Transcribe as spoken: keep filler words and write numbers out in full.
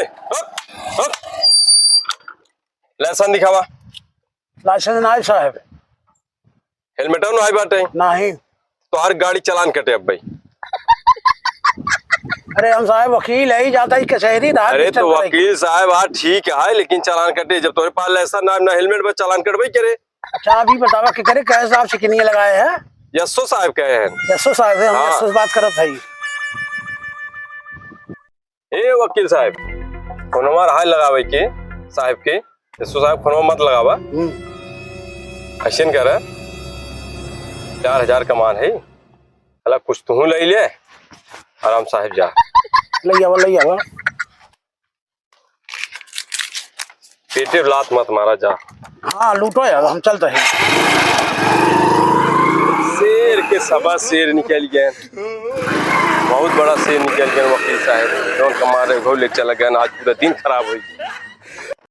हट, हट। लाइसेंस दिखावा। लाइसेंस नाही साहेब। हेलमेटो नाही बाटे। नाही। तोहार गाड़ी चालान कटे अब भाई। अरे हम साहेब वकील है, जाता ही कचहरी रहा अरे तो वकील साहेब, हाँ ठीक है, लेकिन चालान कटे। जब तोरे पास लाइसेंस ना, ना हेलमेट बा, चालान कटबे करे। अच्छा, अभी बतावा के करे, कहे साहब से किनिए लगाए हैं? यस्सो साहेब कहे हैं। यस्सो साहेब है, हम हाँ। यस्सो से बात करत है। ए वकील साहेब, फोनवा रहा लगावे के साहेब के, यस्सो साहेब फोनवा मत लगावा। हम्म। ऐसन कर, चार हजार का मान है, हला कुछ तू ले ले, आराम साहेब जा। ले आवा, ले आवा। पेटे लात मत मारा जा। हाँ, लूटो यार, हम चलते हैं। शेर के सवा शेर निकल गए, बहुत बड़ा शेर निकल गए वकील साहेब। जौन कमा रहे हो ले चला गए, आज पूरा दिन खराब हो गया।